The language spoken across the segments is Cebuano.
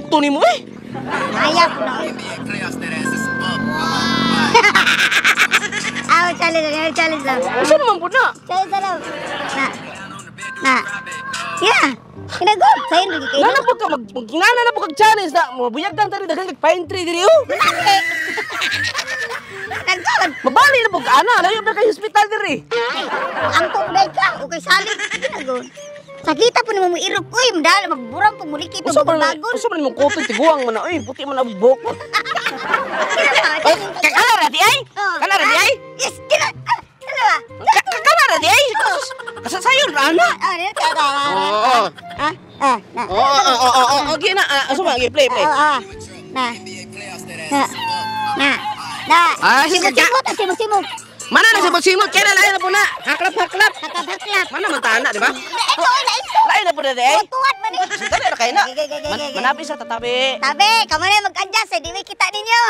Kuto ni mo eh. Naya po na. Ah, challenge, challenge lang. Unsa naman po na? Challenge lang. Na. Na. Yeah. Kinagod. Sayon lagi kayo. Nana po ka mag ngana na po kag challenge na mabuyag kang tari daghan kag pine tree diri oh. Kinagod. Mabali na po ka ana, layo pa kay hospital diri. Angkop dai ka. Okay salit. Kinagod. Sakita po nimo mo irok uy, madala magburang po muli kito Unsa man bagon. unsa man imong kuto tiguang man na oy, puti man ang buhok mo. Ay, kana ra di ay? Kana ra di ay? Yes, kina. Kana ba? Kana ra di ay? Kasasayon ra ana. Ah, dito ka. Oo. Ah, ah, na. Oo, oo, oo, oo, okay na. Ah, asa ba? Okay, play, play. Ah, ah. Na. Na. Na. Na. Ah, sige, ka. Simot, simot, simot. Mana na simot-simot, kaya na lain na po na. Haklap, haklap. Haklap, haklap. Mana man tana, di ba? Ito, ito, ito. Lain na po na di ay. Tuwat man eh. Dali na kayo na. Okay, okay, okay, okay. Manabi sa tatabi. Tabi, kamo na mag-adjust eh. Di may kita ninyo.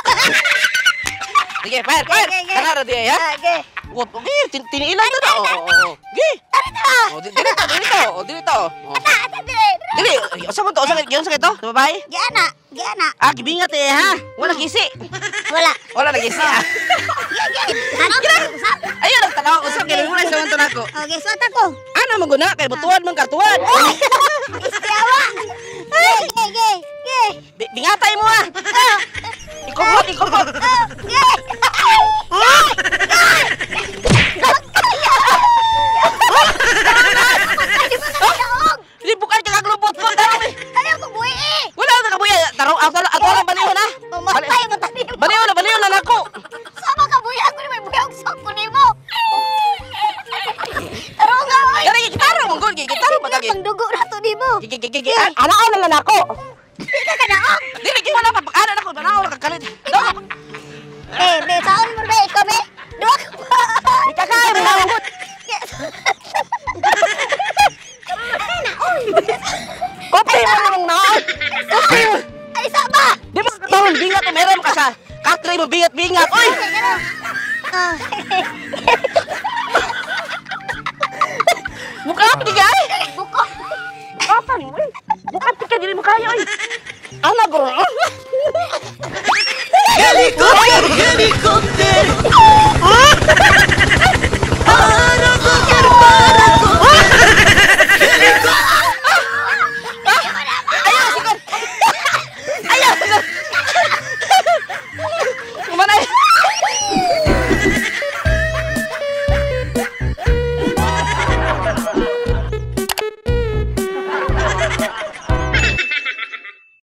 Sige, fire, fire. Okay, okay. Kana ra di ay, ha? Ah, okay. What? Okay, tiniilan na na. Oo, oo, oo. Okay. Tara ta. Oh, dili to, dili to. Oh, dili to. Oh. Ata, ata, dili. Dili, usa man to, usa giyon sa kito, sa babae. Giana, giana. Ah, gibingat eh ha. Wala gisi. Wala. Wala na gisi ah. Gi, gi. Tanaw, usap. Ayun ang tanaw, usap kay wala sa man to nako. Okay, suot ako. Ana man guna kay butuan man katuan. Istiawa. Gi, gi, gi. Gi. Bingatay mo ah. Ikupot, ikupot. Ah, gi. Di bukan ka kaglubot ko taro eh. Ayaw ko buhi eh. Wala na kabuya. Taro ato ato lang baliw na. Mamatay mo tani mo. Baliw na, baliw na nako. Sama ka buhi ako ni may buhi og sok ko nimo. Taro nga oy. Kare gitara mo gud, gitara pa tagi. Pangdugo na to nimo. Gigi gigi gigi. Ana na lang nako. Di ka kanaog. Dili gyud wala pa ana nako, tanaw na kakalit. Daw Eh, be saon mo be ikaw be. Duwa ka pa. Ikakay mo na gud. Kopi mo namang naon. Kopi mo. Ay sama. Di ba katawon bingat o meron ka sa katray mo bingat-bingat. Oy! Ah. Mukha pa di kay. Buko. Mukha pa ni mo. Mukha pa ka dili mo kaya oy. Ana gro. Helicopter, helicopter.